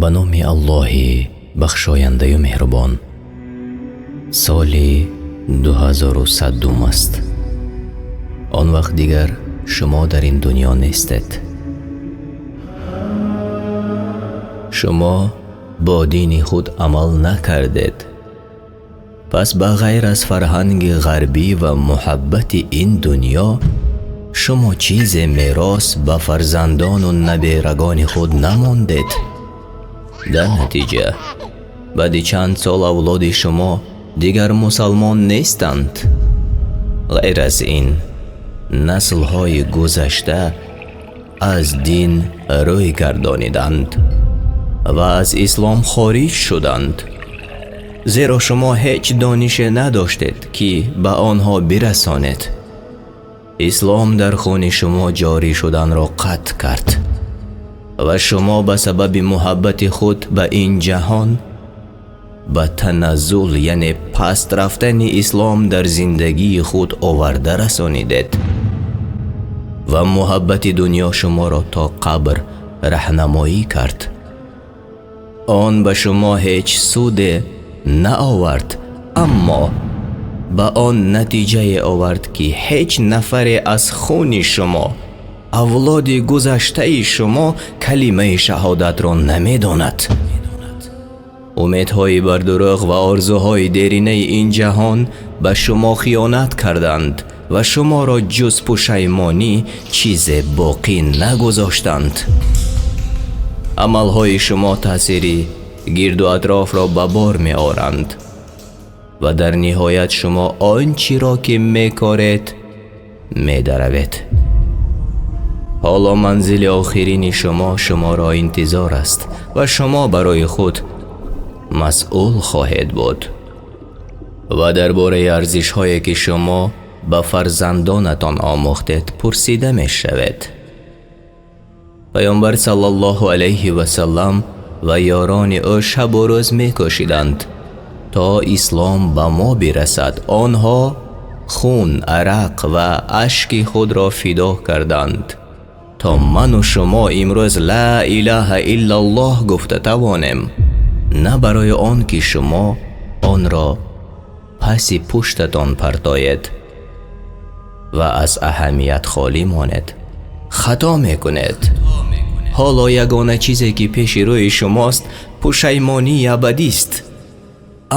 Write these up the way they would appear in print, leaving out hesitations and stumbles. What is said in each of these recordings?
Ба номи Аллоҳи бахшояндаю меҳрубон. Соли 2100 аст. Он вақт дигар шумо дар ин дунё нестед. Шумо бо дини худ амал накардед. Пас ба ғайр аз фарҳанги ғарбӣ ва муҳаббати ин дунё, шумо чизе мерос ба фарзандону наберагони худ намондед. Дар натиҷа, баъди чанд сол авлоди шумо дигар мусалмон нестанд. Ғайр аз ин, наслҳои гузашта аз дин рӯй гардониданд ва аз ислом хориҷ шуданд. Зеро шумо ҳеҷ донише надоштед, ки ба онҳо бирасонед. Ислом дар хуни шумо ҷорӣ шуданро қатъ кард ва шумо ба сабаби муҳаббати худ ба ин ҷаҳон ба таназзул, яъне паст рафтани ислом дар зиндагии худ оварда расонидед ва муҳаббати дунё шуморо то қабр раҳнамоӣ кард. Он ба шумо ҳеҷ суде наовард, аммо ба он натиҷае овард, ки ҳеҷ нафаре аз хуни шумо, авлоди гузаштаи шумо, калимаи шаҳодатро намедонад. Умедҳои бардурӯғ ва орзуҳои деринаи ин ҷаҳон ба шумо хиёнат карданд ва шуморо ҷуз пушаймонӣ чизе боқӣ нагузоштанд. Амалҳои шумо таъсири гирду атрофро ба бор меоранд ва дар ниҳоят шумо он чиро ки мекоред медаравед. Ҳоло манзили охирини шумо шуморо интизор аст ва шумо барои худ масъул хоҳед буд. Ва дар бораи арзишҳое ки шумо ба фарзандонатон омӯхтед пурсида мешавед. Паёмбар саллаллоҳу алайҳи васаллам ва ёрони ӯ шабу рӯз мекӯшиданд, то ислом ба мо бирасад. Онҳо хун, арақ ва ашки худро фидо карданд, то ману шумо имрӯз ла илаҳа иллаллоҳ гуфта тавонем, на барои он ки шумо онро паси пуштатон партоед ва аз аҳамият холӣ монед. Хато мекунед. Ҳоло ягона чизе ки пеши рӯи шумост пушаймонии абадист.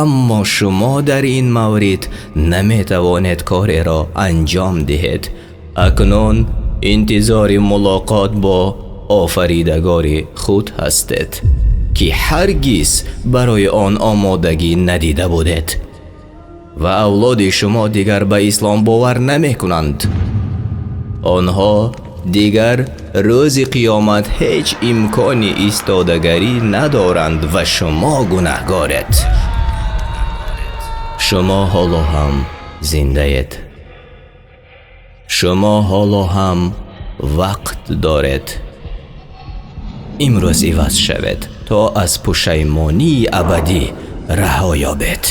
Аммо шумо дар ин маврид наметавонед кореро анҷом диҳед. Акнун интизори мулоқот бо офаридагори худ ҳастед, ки ҳаргиз барои он омодагӣ надида будед. Ва авлоди шумо дигар ба ислом бовар намекунанд. Онҳо дигар рӯзи қиёмат ҳеҷ имкони истодагарӣ надоранд ва шумо гунаҳгоред. Шумо ҳоло ҳам зиндаед. Шумо ҳоло ҳам вақт доред. Имрӯз иваз шавед, то аз пушаймонии абадӣ раҳо ёбед.